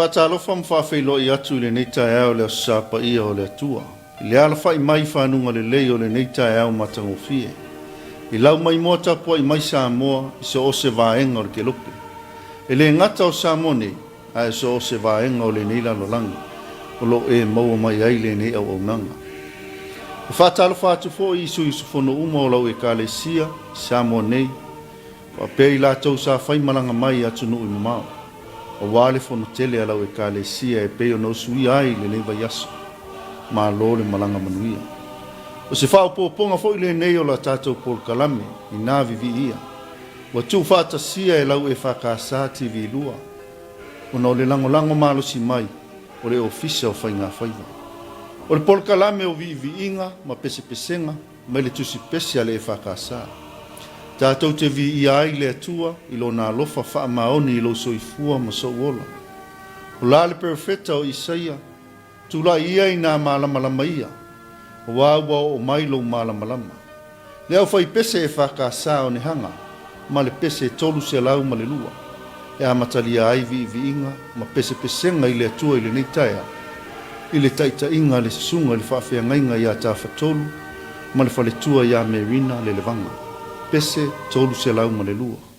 faatalofa ma faafeiloai atu i lenei taeao i le Aso Sa paia o le Atua, i le alafai mai i fanuga lelei o lenei taeao matagofie, i lau maimoa tapuai mai Samoa i so o se vaega o le kelope. E le gata o Samoa nei, ae so o se vaega o lenei lalolagi o lo o e maua mai ai lenei auaunaga. E faatalofa atu foi i sui usufono uma o lau Ekalesia i Samoa nei, faapea i latou sa faimalaga mai i atunuu mamao, aua le fono tele a lau Ekalesia e pei ona usuia ai lenei vaiaso. Malo le malaga manuia. O se faaopoopoga foi lenei o la tatou polokalame inā viviia ua tuufaatasia e lau EFKS TV 2 ona o le lagolago malosi mai o le Ofisa o Faigafaiva. O le polokalame o viiviiga ma pesepesega mai le tusi pese a le EFKS. Tatou te viia ai le Atua i Lona alofa faamaoni i lou soifua ma sou ola. O la le perofeta o Isaia, Tulai ia i nā malamalama ia, aua ua oo mai lou malamalama. Le aufaipese EFKS o Nehaga ma le pese 302 e amatalia ai viiviiga ma pesepesega i le Atua i lenei taeao, i le taitaiga a le Susuga i le Faafeagaiga ia Tafatolu ma le Faletua ia Merina Lelevaga. Pese 302.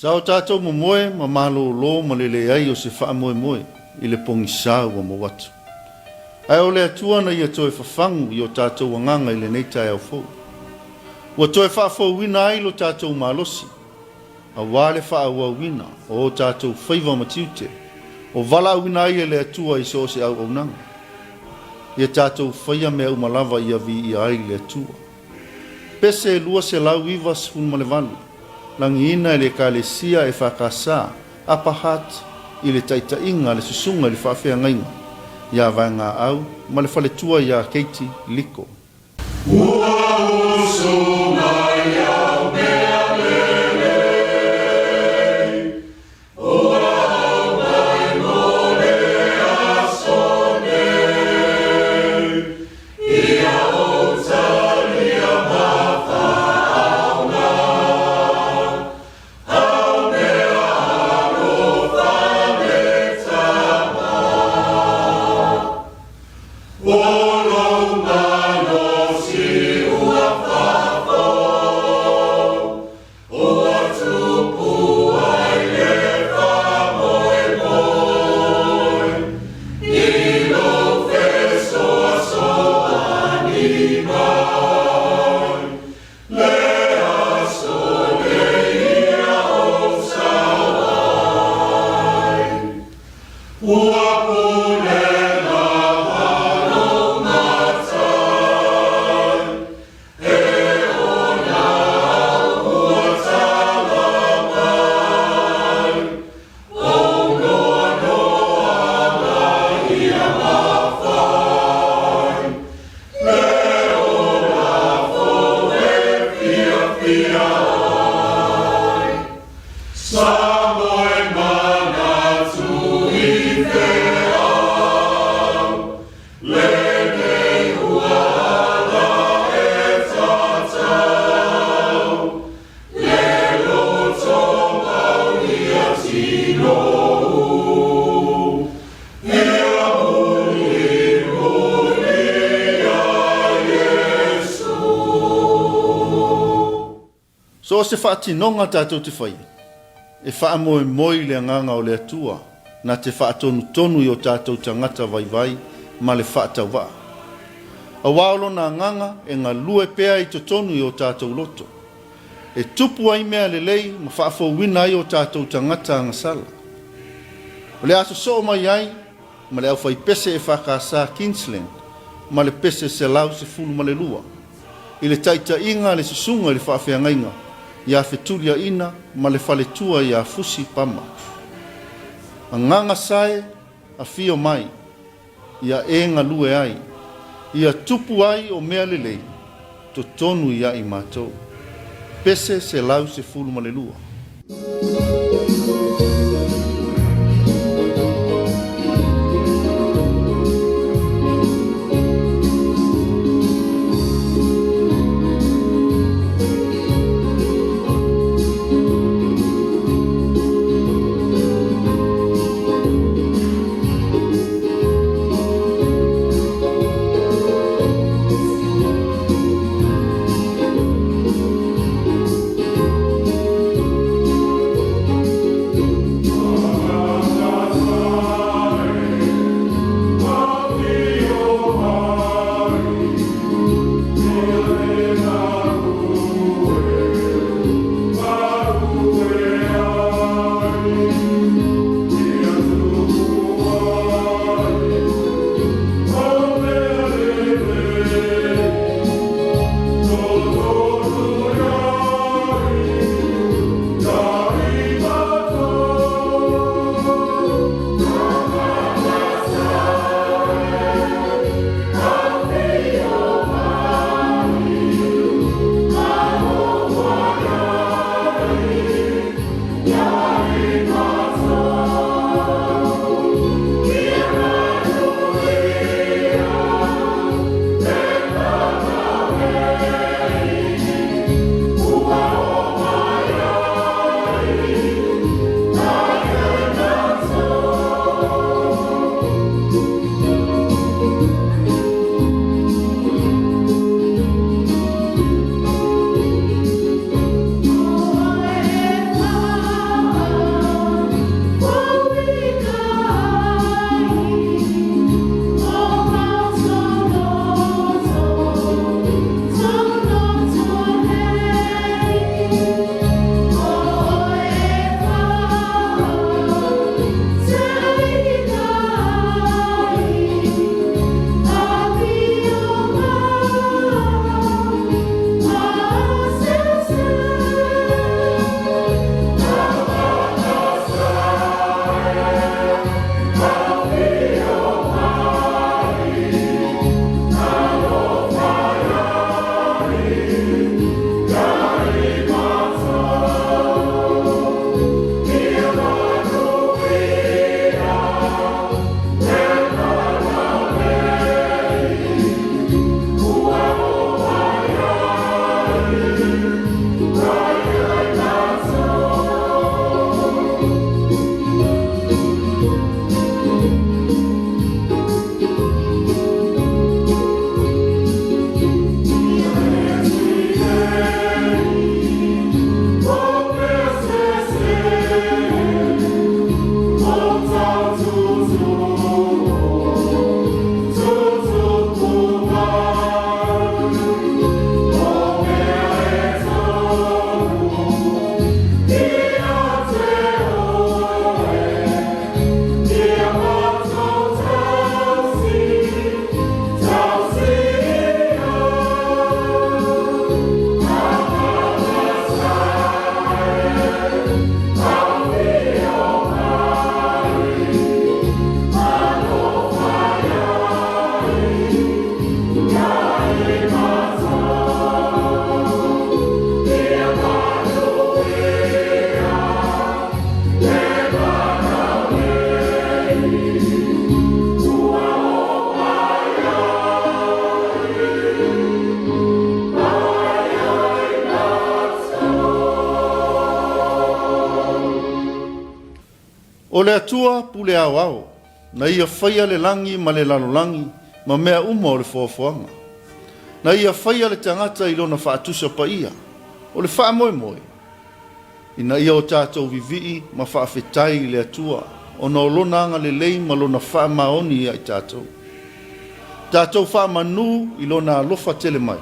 Sa o tatou momoe ma malōlō ma le leai o se faamoemoe i le pogisa ua mou atu. Ae o le Atua na ia toe fafagu i o tatou agaga i lenei taeao fou. Ua toe faafouina ai lo tatou malosi, aua le faaauauina o o tatou faiva ma tiute o valaauina ai e le Atua i so o se auaunaga. Ia tatou faia mea uma lava ia viia ai le Atua. Pese 298, lagiina e le Ekalesia EFKS Upper Hutt i le taitaiga a le Susuga i le Faafeagaiga ia Vaegaau ma le faletua ia Katie Liko. Ua usu mai au mea lelei, Ua aumai mo le aso nei, Ia ou talia ma faaaoga. So o se faatinoga tatou te faia, e faamoemoe i le Agaga o le Atua na te faatonutonu i o tatou tagata vaivai ma le faatauvaa. Aua o Lona Agaga e galue pea i totonu i o tatou loto, e tupu ai mea lelei ma faafouina ai o tatou tagata agasala. O le a sosoo mai ai ma le aufaipese EFKS Kingsland ma le pese 112 i le taitaiga a le Susuga i le Faafeagaiga ia Fetuliaina ma le faletua ia Fusi Pama. Agaga sae afio mai, ia e galue ai, ia tupu ai o mea lelei totonu ia i matou. Pese 112. O le Atua pule aoao, na Ia faia le lagi ma le lalolagi ma mea uma o le foafoaga. Na Ia faia le tagata i Lona faatusa paia, o le faamoemoe, ina ia o tatou vivii ma faafetai i le Atua ona o Lona agalelei ma Lona faamaoni ia i tatou. Tatou faamanu i Lona alofa tele mai,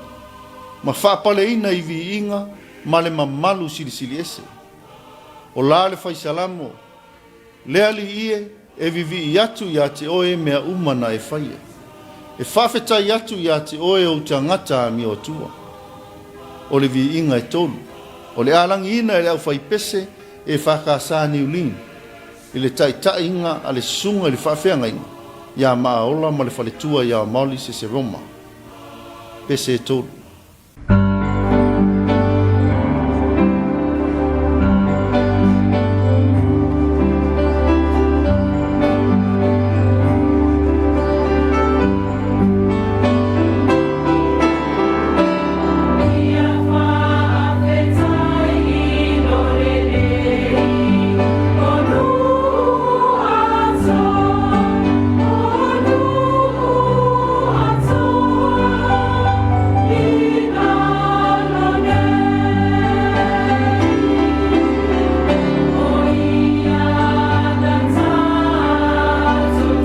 ma faapaleina i viiga ma le mamalu silisili ese. O la le Fai Salamo, Le Alii e, e vivii atu ia te oe mea uma na e faia. E faafetai atu ia te oe ou tagata amioatua. O le viiga e tolu, o le alagiina e le aufaipese EFKS Niulin i le taitaiga a le Susuga i le Faafeagaiga ia Maaola ma le Faletua ia Molly Seseroma. Pese e tolu. Ia faafetai i lo lelei o Nu'uatoa, o Nu'uatoa i lalo nei. O ia na tatou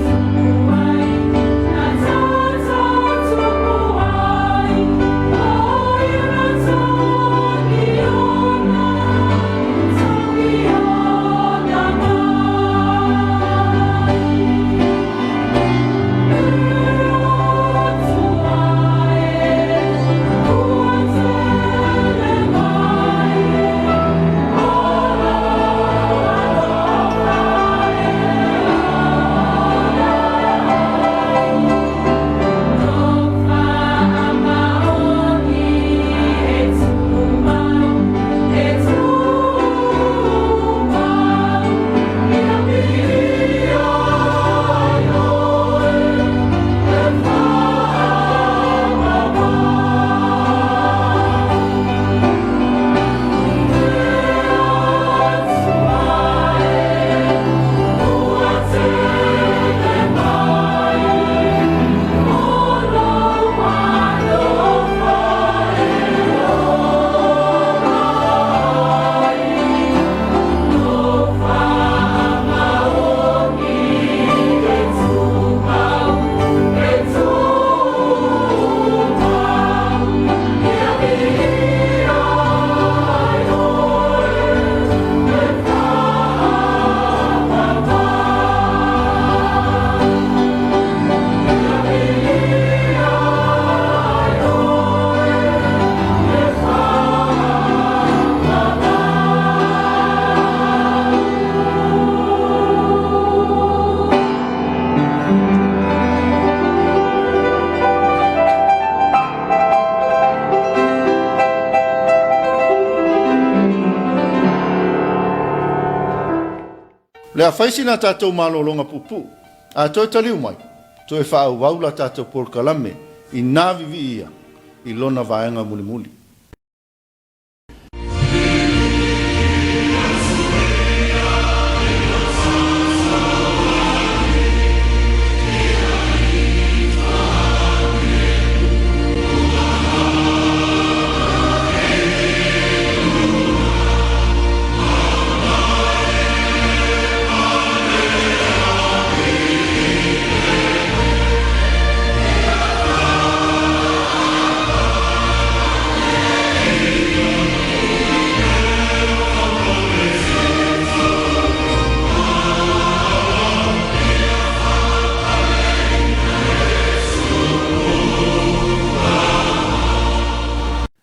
tupu ai, na tatou tupu ai, O ia na tagiona, tagiona mai. O le a fai sina tatou malologa puupuu, a toe taliu mai, toe faaauau la tatou polokalame i nā vivii ia i lona vaega mulimuli.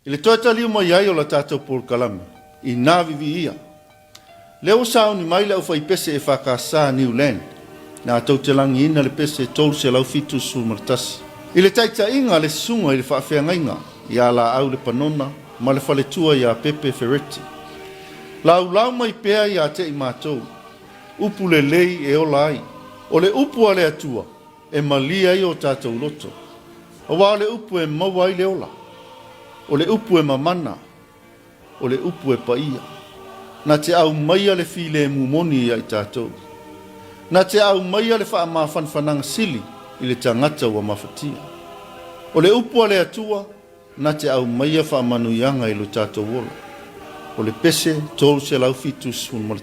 I le toe taliu mai ai o la tatou polokalame i nā viviia, lea ua sauni mai le aufaipese EFKS Niuland, na tou te lagiina le pese 371. I le taitaiga a le Susuga i le Faafeagaiga ia Laau Lepanona ma le faletua ia Pepe Fereti. Laulau mai pea ia te i matou, upu lelei e ola ai. O le upu a le Atua e malie ai o tatou loto, aua o le upu e maua ai le ola, o le upu e mamana, o le upu e paia, na te aumaia le filemu moni ia i tatou. Na te aumaia le faamafanafanaga sili i le tagata ua mafatia. O le upu a le Atua, na te aumaia faamanuiaga i lo tatou ola. O le pese 371.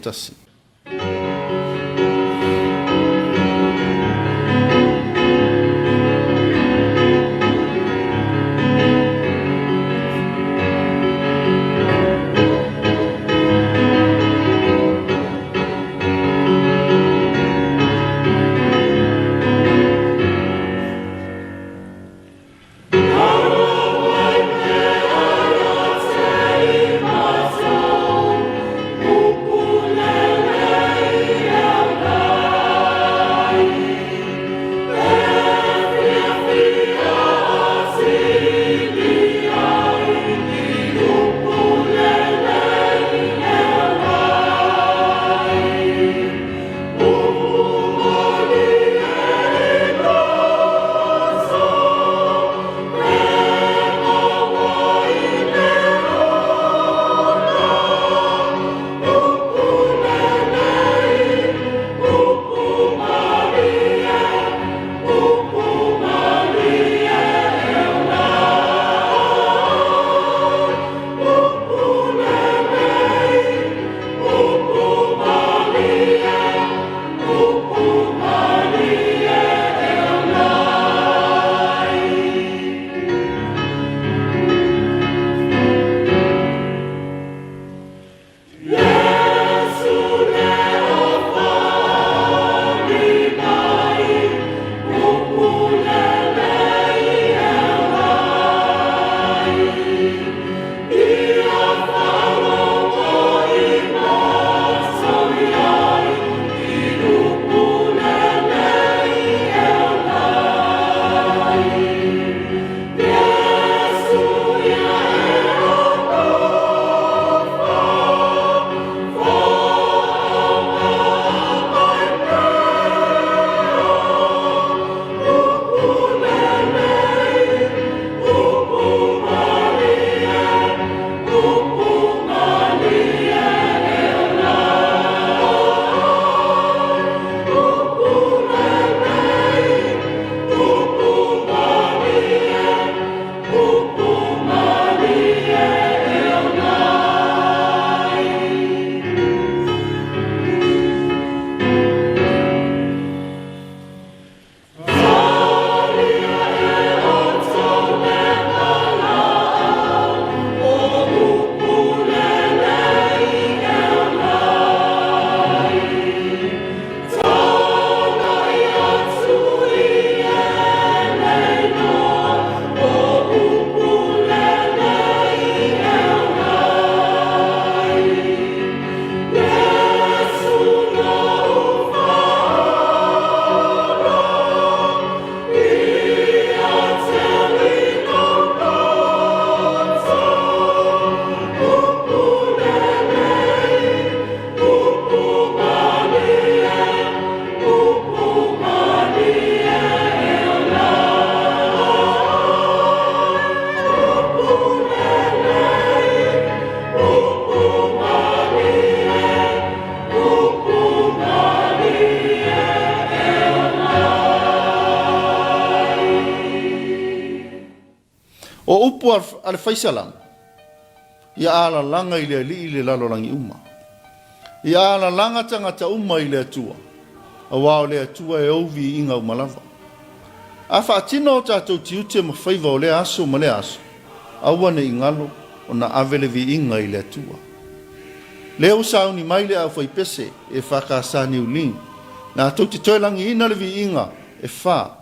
O upu a le faisalamo, ia alalaga i le Alii le lalolagi uma. Ia alalaga tagata uma i le Atua, aua o le Atua e ou viiga uma lava. A faatino o tatou tiute ma faiva o lea aso ma lea aso, aua ne i galo ona ave le viiga i le Atua. Lea ua sauni mai le aufaipese e FKS Niu Ling, latou te toe lagiina le viiga e fa.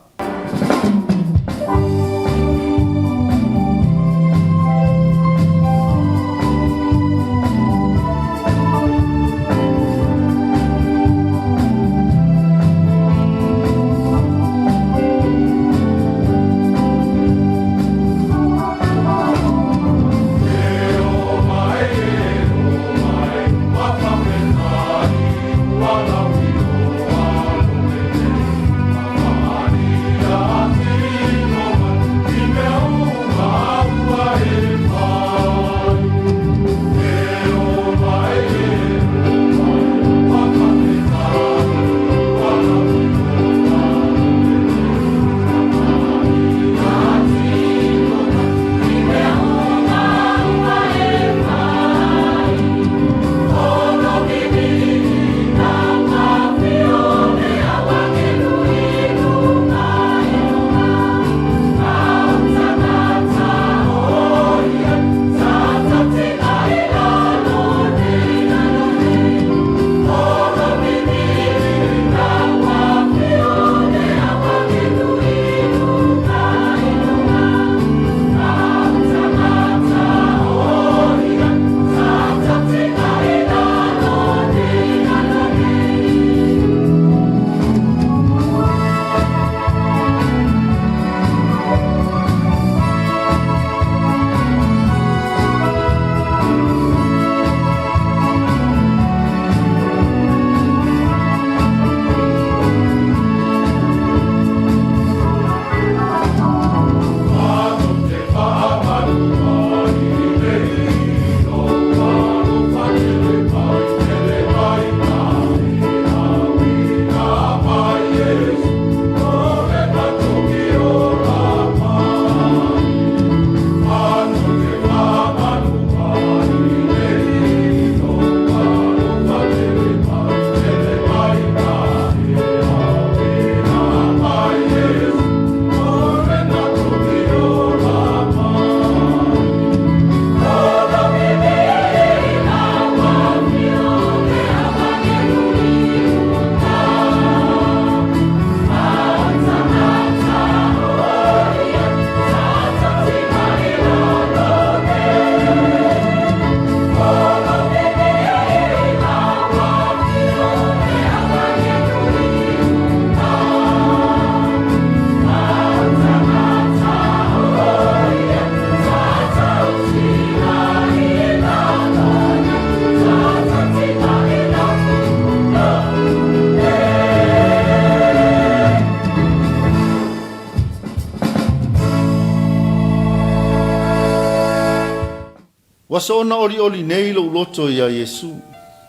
Ua soona olioli nei lou loto iā Iesu,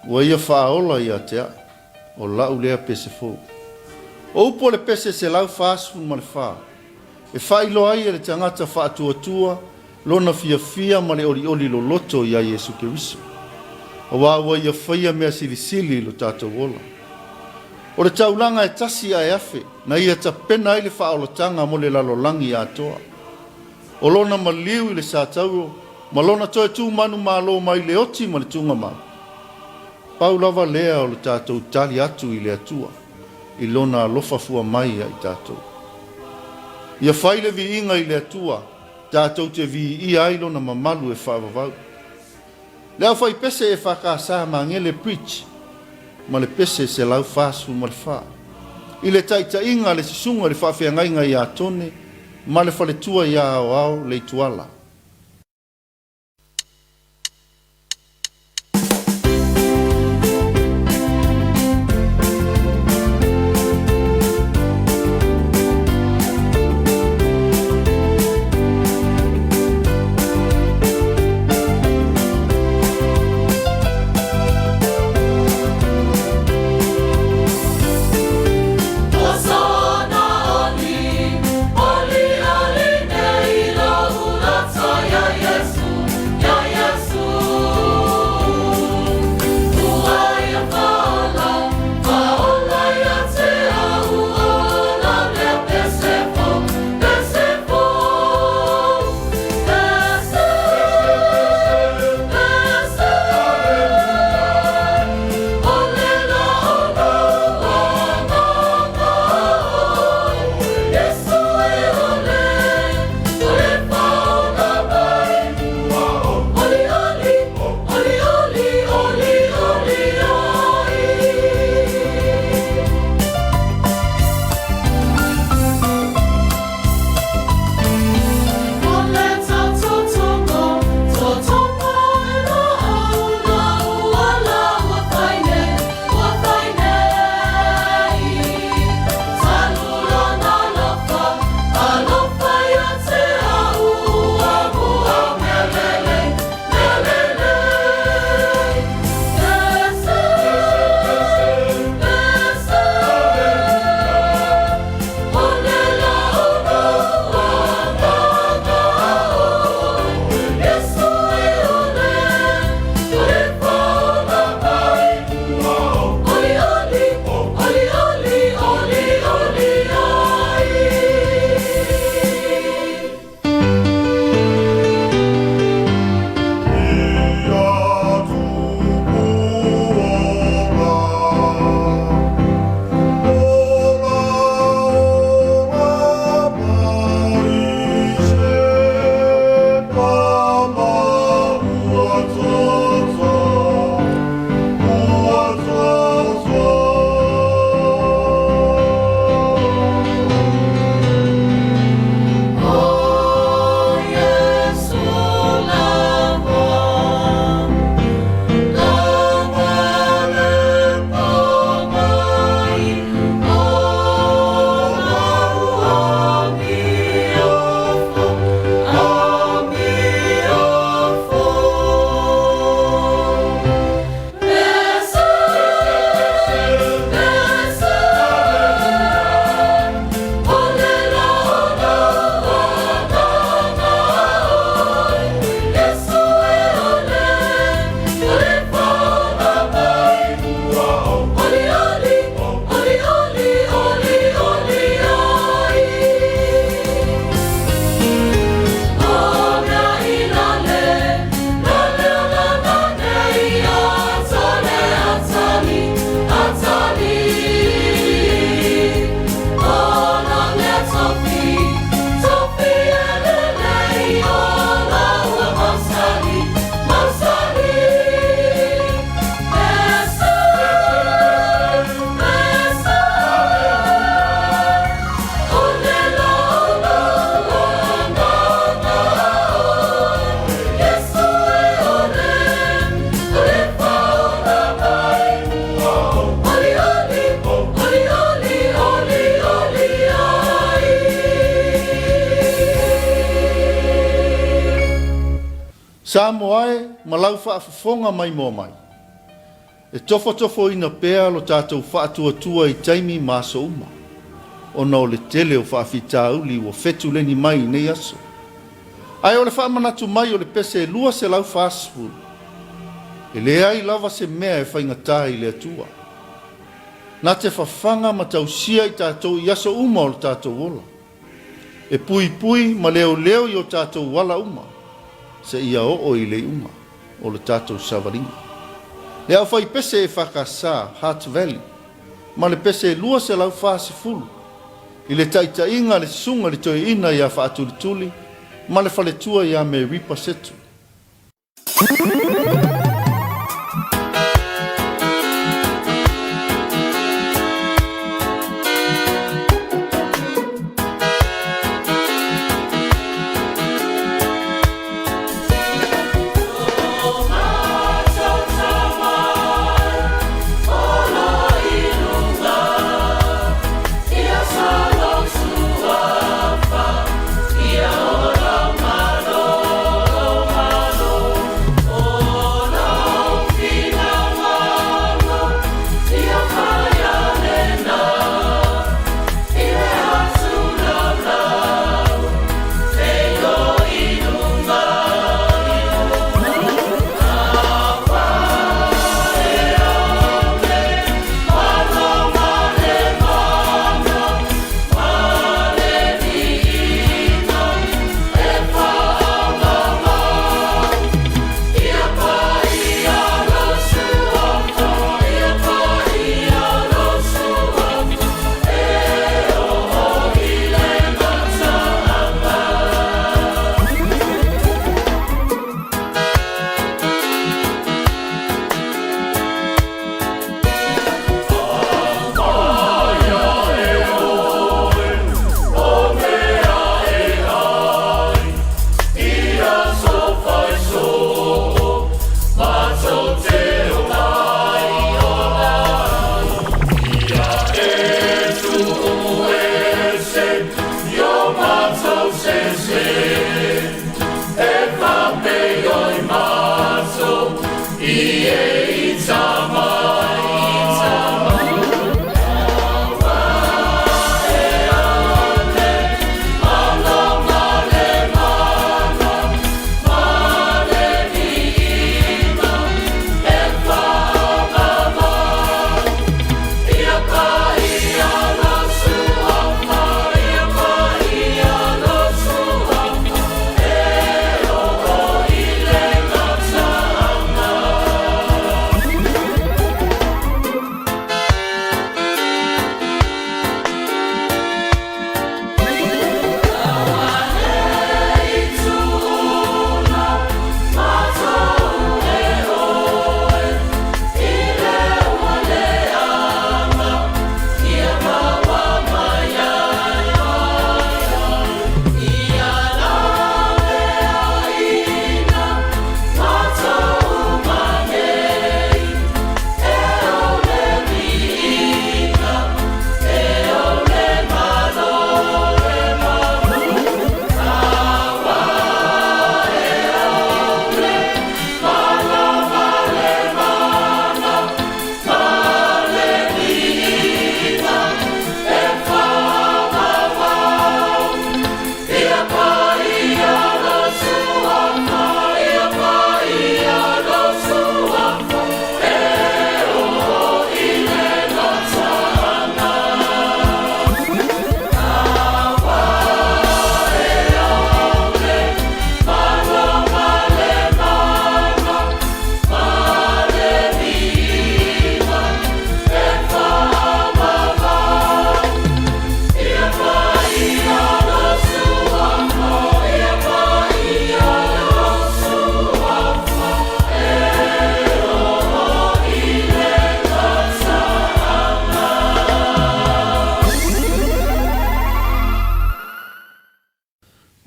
ua Ia faaola ia te a'u, o la'u lea pese fou. O upu o le pese 144, e faailoa ai e le tagata faatuatua lona fiafia ma le olioli loloto iā Iesu Keriso, auā ua Ia faia mea silisili i lo tatou ola. O le taulaga e tasi ae afe, na Ia tapena ai le faaolataga mo le lalolagi atoa. O lona maliu i le satauro ma lona toe tu manumalo mai le oti ma le tugamau. Pau lava lea o le tatou tali atu i le Atua i lona alofa fua mai ia i tatou. Ia fai le viiga i le Atua tatou te viia ai lona mamalu e faavavau. Le aufaipese EFKS Magele Bridge ma le pese 144. I le taitaiga a le Susuga i le Faafeagaiga ia Tone ma le faletua ia Aoao Leituala. Samoa e ma lau faafofoga maimoa mai. E tofotofoina pea lo tatou faatuatua i taimi ma aso uma, ona o le tele o faafitauli ua fetuleni mai i nei aso. Ae o le faamanatu mai o le pese 240, e leai lava se mea e faigata i le Atua. Na te fafaga ma tausia i tatou i aso uma o lo tatou ola. E puipui ma leoleo i o tatou ala uma seia oo i le iuga o le tatou savaliga. Le aufaipese EFKS Heart Valley ma le pese 240 i le taitaiga a le Susuga i le Toeaina ia Faatulituli ma le faletua ia Meripa Setu.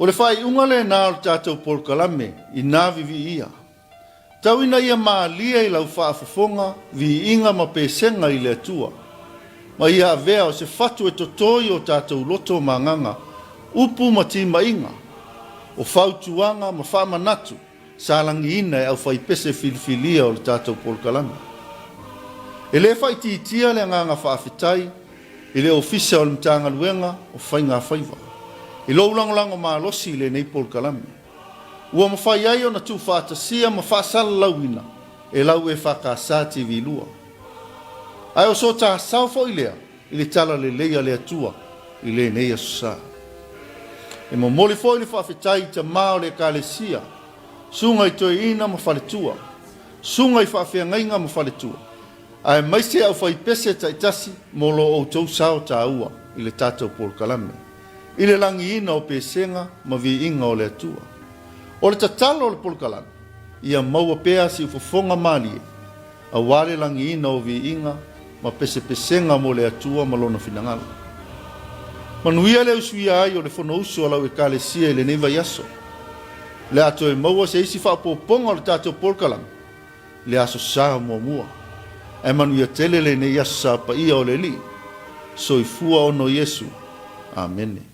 O le faaiuga lena o le tatou polokalame inā viviia. Tau ina ia malie i lau faafofoga, viiga ma pesega i le Atua, ma ia avea o se fatu e toto i o tatou loto ma agaga, upu ma timaiga, o fautuaga ma faamanatu. sa lagiina e aufaipese filifilia o le tatou polokalame. E le faaitiitia le agaga faafetai i le Ofisa o le Matagaluega o Faiga Faiva i lou lagolago malosi i lenei polokalame, ua mafai ai ona tuufaatasia ma faasalalauina e lau EFKS TV2. Ae o so ta sao foi lea i le talalelei a le Atua i lenei aso sa. E momoli foi le faafetai i tama o le Ekalesia, susuga i toeaina ma faletua, susuga i faafeagaiga ma faletua, aemaise aufaipese taitasi mo lo outou sao taua i le tatou polokalame, i le lagiina o pesega ma viiga o le Atua. O le tatalo o le polokalame, ia maua pea siufofoga malie aua le lagiina o viiga ma pesepesega mo le Atua ma Lona finagalo. Manuia le usuia ai o le Fonousu a lau Ekalesia i lenei vaiaso. O le a toe maua se isi faaopoopoga o le tatou polokalame i le Aso Sa muamua. Ae manuia tele lenei Aso Sa paia o le Alii. Soifua ono Iesu. Amene.